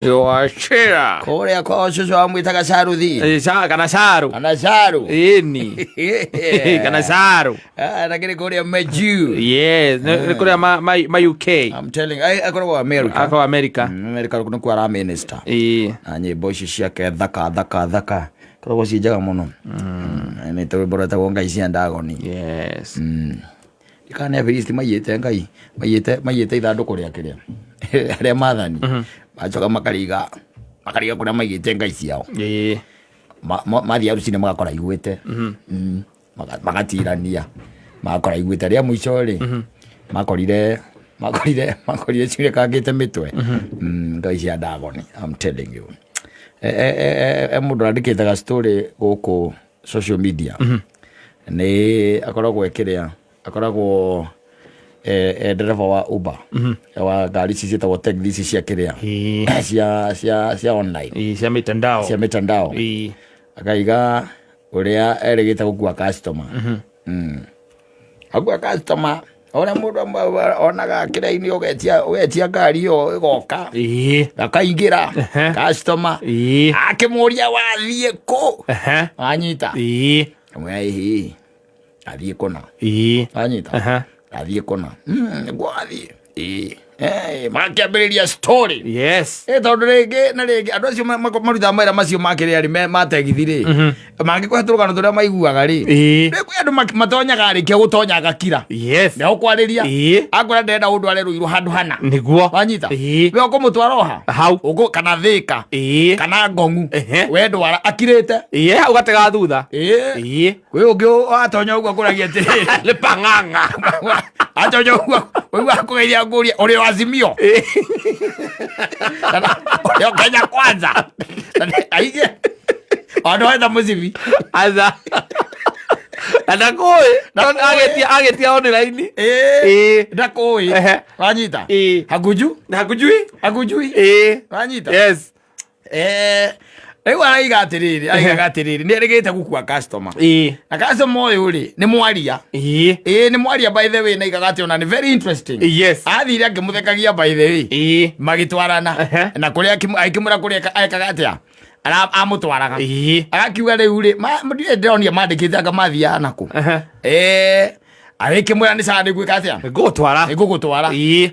Wachira. Kũrĩa kwa ũcũcũ wamwĩtaga Caruthi. Eh, kana Caru. Kana Caru. Ĩni. Kana Caru. Ah, na kĩrĩ kũrĩa Meju. Yes, nĩ kũrĩa ma UK. I'm telling you, akoragwo America. Akoragwo America. America nĩkuo ara minister. Ĩĩ. Na nyĩmbo ici ciake thaka thaka thaka koragwo ciĩ njega mũno. Nĩ rwĩmbo rwetagwo Ngai cia Ndagoni. Yes. Kana nĩ Afilisti maiyĩte Ngai, maiyĩte ithandũkũ rĩa kĩrĩa arĩa maathani macoka makariga makariga kũrĩa maigĩte ngai ciao. Mathiĩ arucinĩ magakora igwĩte. Magatirania magakora igwĩte rĩa mũico rĩ makorire ciunĩkangĩte mĩtwe. Ngai cia Ndagoni, I'm telling you. E mũndũ andĩkĩte ga story gũkũ social media nĩ akoragwo ekĩrĩa akoragwo e ndereba wa Uber wa ngari ici ciĩtagwo taxi ici cia kĩrĩa cia online. Ĩĩ, cia mitandao. Cia mitandao. Akaiga ũrĩa erĩgĩte gũkua customer. Akua customer ũrĩa mũndũ onaga kĩrĩa-inĩ ũgetia ngari ĩyo ĩgoka. Akaingĩra customer. Akĩmũria wathiĩ kũ? Wanyita. Amwĩra ĩhĩ athiĩ kũna. Wanyita. Athiĩ kũna. Nĩguo athiĩ. Ĩĩ. Makĩambĩrĩria story. Yes. Tondũ rĩngĩ na rĩngĩ andũ acio marutaga mawĩra macio ma kĩrĩa rĩ, ma tegithi rĩ, mangĩkũhe tũrũgano tũrĩa maiguaga rĩ, rĩ kwĩ andũ matonyaga arĩkia gũtonya agakira. Yes. Ndegũkwarĩria. Akwĩra ndĩrenda ũndware Rũirũ handũ hana. Nĩguo. Wanyita? We ũkũmũtwara oha? Hau. Ũkũ, kana Thĩka. Kana Ngong'u. We ndwara akirĩte. Hau gatega thutha. Kwĩ ũngĩ watonya ũguo akũragia atĩrĩrĩ. Nĩ pang'ang'a. Atonya ũguo ũguo akũgeithia akũria ũrĩ wa Azimio. Kana ũrĩ wa Kenya Kwanza. Aige. Ona wetha mũcibi. Aca. Na ndakũĩ. Ndakũĩ. Agĩtia online. Ndakũĩ. Wanyita? Hakunju? Hakujui? Hakujui? Wanyita? Yes. Rĩu araiga atĩrĩrĩ, araigaga atĩrĩrĩ, nĩ erĩgĩte gũkua customer. Na customer ũyũ rĩ, nĩ mwaria. Ĩĩ, nĩ mwaria by the way, na aigaga atĩ ona nĩ very interesting. Yes. Athire akĩmũthekagia by the way. Magĩtwarana. Na kũrĩa akĩmwĩra kũrĩa ekaga atĩa? Amũtwaraga. Agakiuga rĩu rĩ, ndirĩ ndĩronire mandĩkĩte anga mathiaga nakũ. Agĩkĩmwĩra nĩ sawa nĩngwĩka atĩa? Nĩngũgũtwara. Nĩngũgũtwara.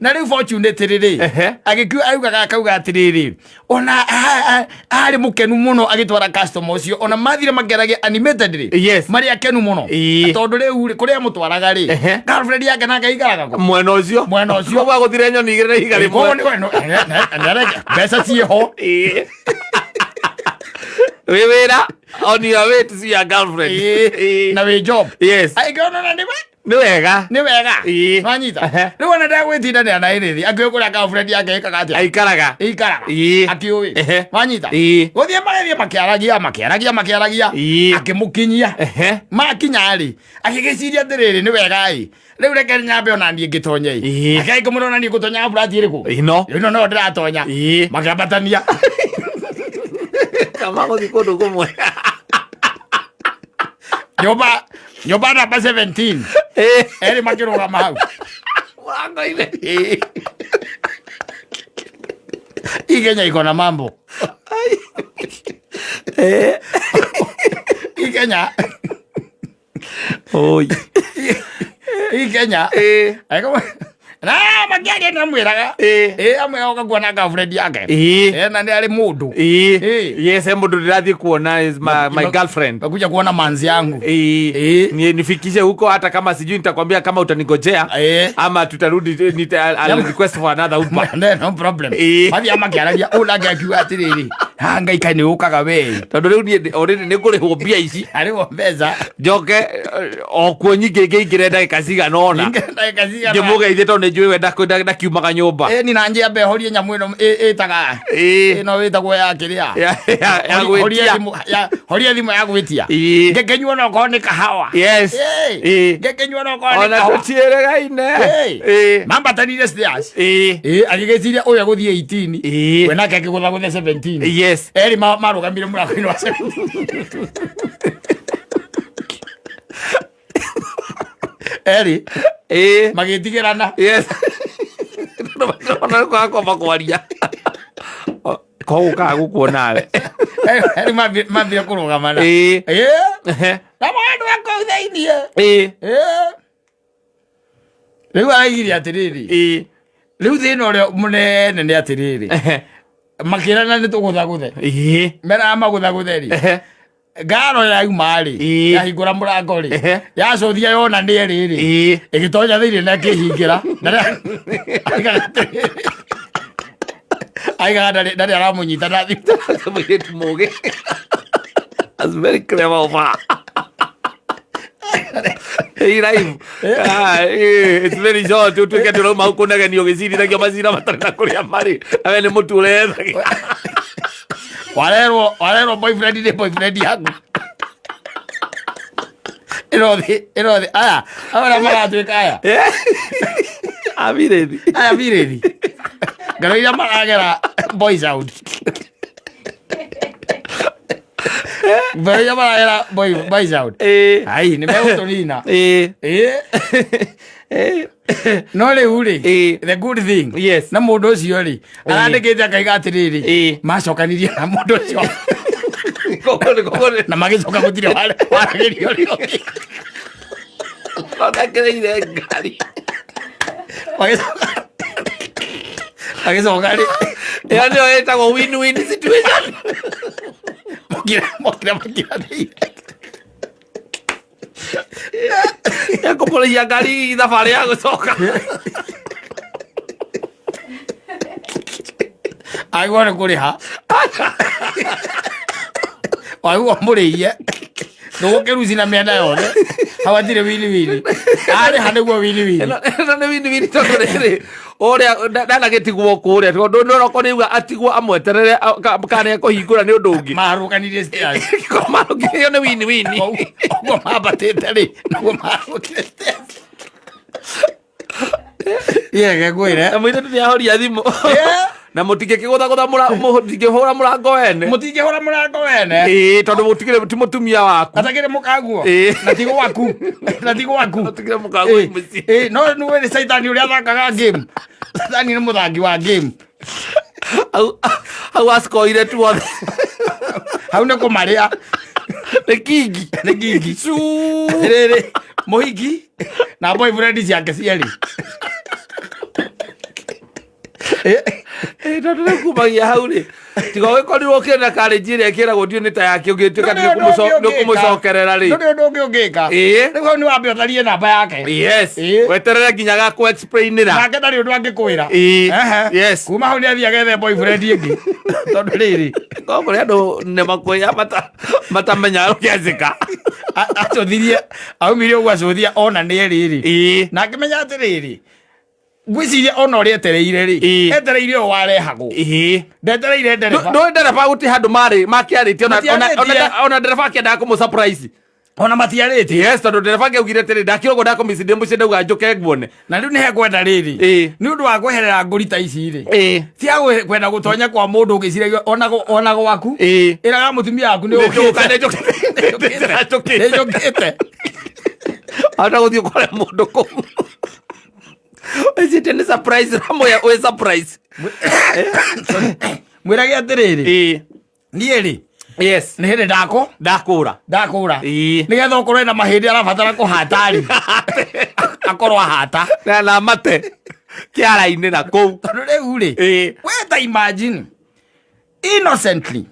Na rĩu fortunately rĩ, agĩkiuga, augaga akauga atĩrĩrĩ, ona arĩ mũkenu mũno agĩtwara customer ũcio, ona mathire makĩaragia animated rĩ, marĩ akenu mũno. Tondũ rĩu rĩ, kũrĩa amũtwaraga rĩ, girlfriend yake nake aikaraga kũ? Mwena ũcio. Mwena ũcio. Koguo agũthire nyoni igĩrĩ na ihiga rĩmwe. Koguo mbeca ciĩho. Wĩ wĩra on your way to see your girlfriend. Na wĩ job. Yes. Angĩona na nĩ we? Nĩ wega. Nĩ wega. Nwanyita. Rĩu ona ndegwĩtindanĩra na ĩrĩthi. Angĩũĩ kũrĩa girlfriend yake ĩkaga atĩa? Aikaraga. Ĩikaraga. Akĩũĩ. Nwanyita. Gũthiĩ magĩthiĩ makĩaragia, makĩaragia, makĩaragia. Akĩmũkinyia. Makinya rĩ, agĩgĩciria atĩrĩrĩ, nĩ wega ĩ. Rĩu reke nyambe ona niĩ ngĩtonye ĩ. Akĩaga kũmwĩra ona niĩ ngũtonya burati ĩrĩkũ? Ĩno. Ĩno no ndĩratonya. Makĩambatania. Kama gũthiĩ kũndũ kũmwe. Nyũmba, nyũmba namba 17. Erĩ makĩrũgama hau. Mũrango-inĩ. Hii Kenya iko na mambo. Hii Kenya. Oi. Hii Kenya. Na makĩaria nĩ amwĩraga. Amwe oka kuona girlfriend yake. Na nĩ arĩ mũndũ. Yes, he mũndũ ndĩrathiĩ kuona is my girlfriend. Nakuja kuona manzi yangu. Nifikishe huko hata kama sijui nitakwambia kama utanigojea ama tutarudi, I'll request for another Uber. No, no problem. Mathiĩ makĩaragia, ũũ nake akiuga atĩrĩrĩ, ha, Ngai kaĩ nĩ ũkaga we. Tondũ rĩu niĩ already nĩ ngũrĩhwo mbia ici. Arĩhwo mbeca. Njoke, o kuo nyingĩ ngĩingĩre ndagĩka cigana ũna. Ndagĩka cigana. Ngĩmũgeithie tondũ nĩ njũĩ we ndakiumaga nyũmba. Ni na njĩ ambe horie nyamũ ĩno ĩtaga. Ĩno ĩtagwo ya kĩrĩa. Ya gwĩtia. Horia thimũ ya gwĩtia. Ngĩkĩnyua no korwo nĩ kahawa. Yes. Ngĩkĩnyua no korwo nĩ Ona kahawa. tũtiĩrĩgaine. Mambatanire stairs. Agĩgĩciria ũyũ agũthiĩ 18. We nake akĩgũtha gũthe 17. Yes. Erĩ marũgamire mũrango-inĩ wa 17. Erĩ. Magĩtigĩrana. Yes. Ona nĩ kwaga kwamba kwaria. Kogukaga gukuonawe. Rĩu mambire kũrũgamana. Ĩĩ. Ĩĩ. Ehe. Na mũndũ akũu thĩiniĩ. Ĩĩ. Ĩĩ. Rĩu araigire atĩrĩrĩ, Ĩĩ. rĩu thĩna ũrĩa mũnene nĩ atĩrĩrĩ, Ehe. makĩrana nĩ tũgũthagũthe, Ĩĩ. meraga magũthagũthe rĩ, Ehe. ngaro yauma rĩ, Ĩĩ. yahingũra mũrango rĩ, Ehe. yacũthia yona nĩ erĩ rĩ, Ĩĩ. ĩgĩtonya thĩinĩ na ĩkĩhingĩra. Na aigaga atĩrĩrĩ, aigaga ndarĩ aramũnyita na thimũ. Mũirĩtu mũgĩ. That's very clever of her. Hey, live. Ah, it's very short. Utuike tũrauma hau kũnegenio gĩcirithagio macira matarĩ na kũrĩa marĩ. Nawe nĩ mũtu ũrethagia. Warerwo boyfriend nĩ boyfriend yaku. Ĩrothi aya aya ũrĩa maratuĩka aya. Abirĩthi. Aya birĩthi ngero iria maragera boys out, ngero iria maragera boys out. Ĩĩ. Ai nĩ megũtũnina. Ĩĩ. Ĩĩ. No rĩu rĩ, Ĩĩ. the good thing, Yes. na mũndũ ũcio rĩ, arandĩkĩte akaiga atĩrĩrĩ, Ĩĩ. macokanirie na mũndũ ũcio Koguo nĩ- koguo nĩ- na magĩcoka gũtirĩ waragĩrio ũrĩa ũngĩ. Thondekereire ngari. Magĩcoka rĩ, Ĩyo nĩyo ĩtagwo win-win situation. mokire makiranĩire. Ekũmũrĩhia ngari thabarĩ ya gũcoka. Agĩrĩirwo nĩ kũrĩha, wagĩrĩirwo mũrĩhie, ndũgũkĩruci na mĩena yothe, hau hatirĩ wini wini, arĩha nĩguo wini wini. Ĩno nĩ win-win tondũ rĩrĩ, ũrĩa ndanagĩtigwo kũrĩa tondũ nĩũroko nĩuga atigwo amweterere kana nĩekũhingũra nĩ ũndũ ũngĩ. Maharũkanirie stairs. Marũkire, ĩyo nĩ win-win. Ũguo mambatĩte rĩ, noguo maharũkire stairs. Yege ngwĩre. Na mũirĩtu nĩahoria thimũ. Na mũtingĩkĩgũthagũtha mũtingĩhũra mũrango wene. Mũtingĩhũra mũrango wene. Ĩĩ, tondũ mũtigĩrĩ ti mũtumia waku. Atakĩrĩ mũkaguo. Ĩĩ. Na ti gwaku. Na ti gwaku. Mũtigĩrĩ mũkaguo Ĩĩ. mũciĩ. Ĩĩ, no nĩ nĩ caitani ũrĩa athakaga game. Caitani nĩ mũthaki wa game. Hau acikoire tuothe. Hau nĩ kũmarĩa. Nĩ kingi. Nĩ kingi. Cuu. Rĩrĩ, mũhiki na boyfriend ciake cierĩ. Ĩĩ, tondũ rĩu kumagia hau rĩ, tiga ũgĩkorirwo ũkĩenda karĩnji ĩrĩa ĩkĩragwo ndiũ nĩ ta yake ũngĩtuĩka Ndũrĩ ũndũ ũngĩ nĩ ũkũmũcokerera rĩ. Ndũrĩ ũndũ ũngĩ ũngĩka. Ĩĩ. Rĩu hau nĩ wambe ũtharie namba yake. Yes. Ĩĩ. Weterere nginya gakũ explainĩra. Nake ndarĩ ũndũ angĩkwĩra. Ĩĩ. Ehe. Yes. Kuma hau nĩ athiĩ agethe boyfriend ĩngĩ. Tondũ rĩrĩ, Koguo kũrĩ andũ nĩmakwĩya matamenyaga ũkĩanjĩka. Acũthirie, aumire ũguo acũthia ona nĩ erĩ rĩ. Ĩĩ. Na akĩmenya atĩrĩrĩ, ngwĩciria ona ũrĩa etereire rĩ, Ĩĩ. etereire ũyũ warehagwo. Ĩĩ. Ndetereire ndereba. Ndũĩ ndereba gũtirĩ handũ marĩ makĩarĩtie Matiarĩtie. ona ndereba akĩendaga kũmũ surprise. Ona matiarĩtie. Yes, tondũ ndereba akĩaugire atĩrĩ ndakĩrogwo ndakũmici ndĩ mũciĩ ndauga njũke nguone. Na rĩu nĩ hekwenda rĩrĩ. Ĩĩ. Nĩ ũndũ wa kweherera ngũri ta ici rĩ. Ĩĩ. Tia kwenda gũtonya kwa mũndũ ũgĩciragia ona gwaku. Ĩĩ. Ĩraga mũtumia waku nĩ Nĩnjũka, ũkĩte. nĩnjũkĩte. Nĩ njũkĩte. Ata gũthiĩ ũkore mũndũ kũu. Ĩcite nĩ surprise ramũya wĩ surprise. Mwĩrage atĩrĩrĩ. Ĩĩ. Niĩ rĩ, Yes. nĩ hĩndĩ ndakũ Ndakũra. ndakũra. Ĩĩ. Nĩgetha ũkorwo ena mahĩndĩ arabatara kũhata rĩ. Akorwo ahata. Na mate kĩara-inĩ na kũu. Tondũ rĩu rĩ, Ĩĩ. we ta imagine innocently,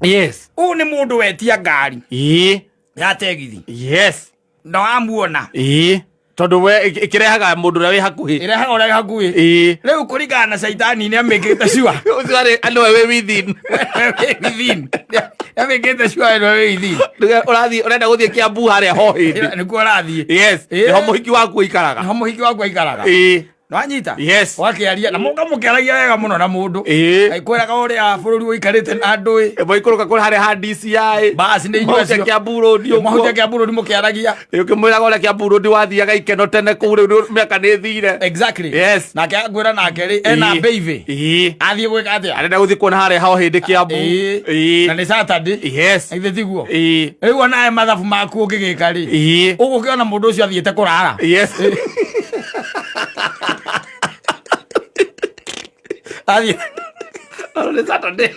Yes. ũyũ nĩ mũndũ wetia ngari Ĩĩ. ya tegithi Yes. na wamuona. Ĩĩ. Tondũ we ĩkĩrehaga mũndũ ũrĩa wĩ hakuhĩ. Ĩrehaga ũrĩa wĩ hakuhĩ. Ĩĩ. Rĩu kũringana na caitani nĩ amĩkĩte sure. Ũcio arĩ andũ we wĩ within. Within. Nĩ amĩkĩte sure nĩwe wĩ within. Ũrathiĩ ũrenda gũthiĩ Kiambu harĩa ho hĩndĩ. Nĩkuo ũrathiĩ. Yes. Ĩĩ. Nĩho mũhiki waku ũikaraga. Nĩho mũhiki waku aikaraga. Ĩĩ. Nĩwanyita? Yes. Ũgakĩaria na mũkamũkĩaragia wega mũno na mũndũ. Ĩĩ. Aikwĩraga ũrĩa bũrũri ũikarĩte na andũ ĩ. Mwaikũrũka kũrĩ harĩa ha DCI. Basi nĩ inyuĩ Mahutia acio. Kiambu Road ũguo. Mahutia Kiambu Road mũkĩaragia. Ũkĩmwĩraga ũrĩa Kiambu Road wathiaga ikeno tene kũu rĩu mĩaka nĩ ĩthire. Exactly. Yes. Nake akwĩra nake rĩ ena Ĩĩ. baby. Ĩĩ. Athiĩ gwĩka atĩa? Arenda gũthiĩ kuona harĩa ho hĩndĩ Kiambu. Ĩĩ. Ĩĩ. Na nĩ Saturday. Yes. Githĩ tiguo? Ĩĩ. Rĩu onawe mathabu maku ũngĩgĩka rĩ. Ĩĩ. Ũgũkĩona mũndũ ũcio athiĩte kũrara. Yes. Athiĩ. Tondũ nĩ Saturday.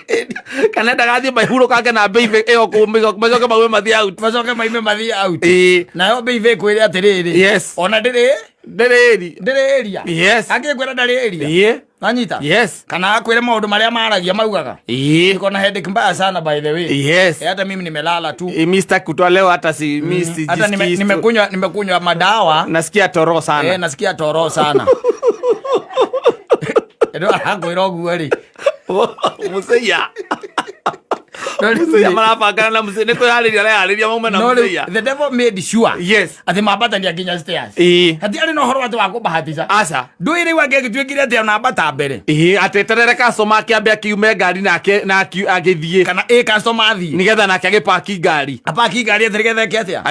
Kana endaga athiĩ maihurũkange na baby ĩyo kũu macoke maume mathiĩ out. Macoke maime mathiĩ out. Ĩĩ. Nayo mbeibe ĩkwĩre atĩrĩrĩ, Yes. ona ndĩrĩ Ndĩrĩ ĩri. Ndĩrĩ ĩria. Yes. Angĩkwĩra ndarĩ ĩria. Ĩĩ. Nanyita. Yes. Kana akwĩre maũndũ marĩa maragia maugaga. Ĩĩ. Niko na headache mbaya sana, by the way. Yes. Eh, hata mimi nimelala tu. Ĩ, Mr. Kutwa leo hata si mi Hata sijisikii nimekunywa madawa. Nasikia toro sana. Eh, nasikia toro sana. Ndo arakwĩra ũguo rĩ. Muceia. Muceia marabangana na muceia nĩ kwĩharĩria areharĩria maume na No rĩu, muceia. the devil made sure Yes. atĩ mambatania nginya stairs. Ĩĩ. Hatiarĩ na ũhoro atĩ wa kũmbahatisa. Aca. Ndũĩ rĩu angĩgĩtuĩkire atĩ ona ambata mbere. Ĩĩ, ateterere customer akĩambe akiume ngari nake na agĩthiĩ. Kana ĩ customer athiĩ. Nĩgetha nake agĩpaki ngari. Apaki ngari atĩ nĩgetha eke atĩa?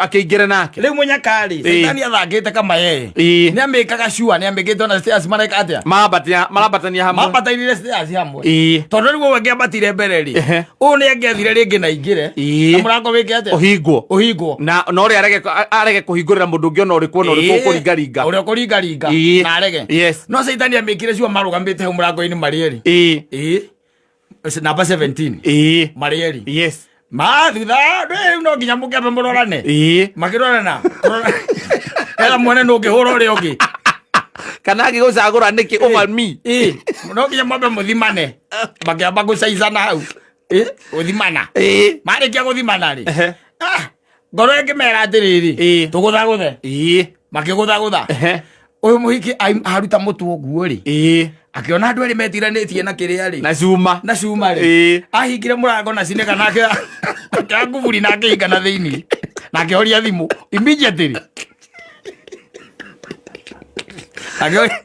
Akĩingĩre nake. Rĩu mũnyakarĩ, Ĩĩ. Caitani athakĩte kama yeye. Ĩĩ. Nĩ amĩkaga sure nĩ amĩkĩte ona stairs mareka atĩa? Marambatania marambatania hamwe. Mambatairie stairs hamwe. Ĩĩ. Tondũ rĩu ũyũ angĩambatire mbere rĩ, Ehe. ũyũ nĩ angĩathire rĩngĩ na aingĩre. Ĩĩ. Na mũrango wĩke atĩa? Ũhingwo. Ũhingwo. Na na ũrĩa arege kũhingũrĩra mũndũ ũngĩ ona ũrĩkũ ona ũrĩkũ Ĩĩ. ũkũringaringa. Ũrĩa ũkũringaringa. Ĩĩ. Na arege. Yes. No Caitani amĩkire sure marũgamĩte hau mũrango-inĩ marĩ erĩ. Ĩĩ. Ĩĩ. Namba 17. Ĩĩ. Marĩ erĩ. Yes. Ma thutha rĩu no nginya mũkĩambe mũrorane. Ĩĩ. Makĩrorana. Etha mwene nũ ũngĩhũra ũrĩa ũngĩ. Kana agĩgũcagũra nĩkĩ over me. Ĩĩ. No nginya mwambe mũthimane. Makĩamba gũcaicana hau. Ĩĩ. Gũthimana. Ĩĩ. Marĩkia gũthimana rĩ. Ehe. Ah, ngoro ĩngĩmera atĩrĩrĩ. Ĩĩ. Tũgũthagũthe. Ĩĩ. Makĩgũthagũtha. Ehe. Ũyũ mũhiki aruta mũtwe ũguo rĩ. Ĩĩ. Akĩona andũ erĩ metiranĩtie na kĩrĩa rĩ. Na cuma. Na cuma rĩ. Ĩĩ. Ahingire mũrango na cinĩka nake akĩoya nguburi na akĩhinga na thĩinĩ. Na akĩhoria thimũ immediately. Akĩhoria.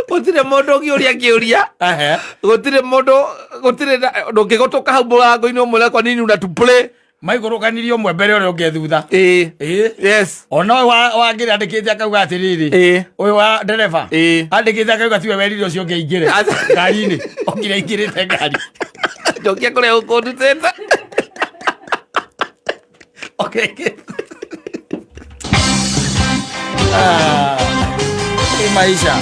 Gũtirĩ mũndũ ũngĩũria kĩũria. Ehe. Gũtirĩ mũndũ gũtirĩ ndũngĩgũtũka hau mũrango-inĩ ũmwĩre kwa nini una to play. Maikũrũkanirie ũmwe mbere ũrĩa ũngĩ thutha. Ĩĩ. Ĩĩ. Yes. Ona ũyũ wangĩrĩ andĩkĩte akauga atĩrĩrĩ. Ĩĩ. Ũyũ wa ndereba. Ĩĩ. Andĩkĩte akauga tiwe werire ũcio ũngĩ aingĩre. Aca. Ngari-inĩ. Okire aingĩrĩte ngari. Njokia kũrĩa ũkũndutĩte. Okay. Ah, hii maisha.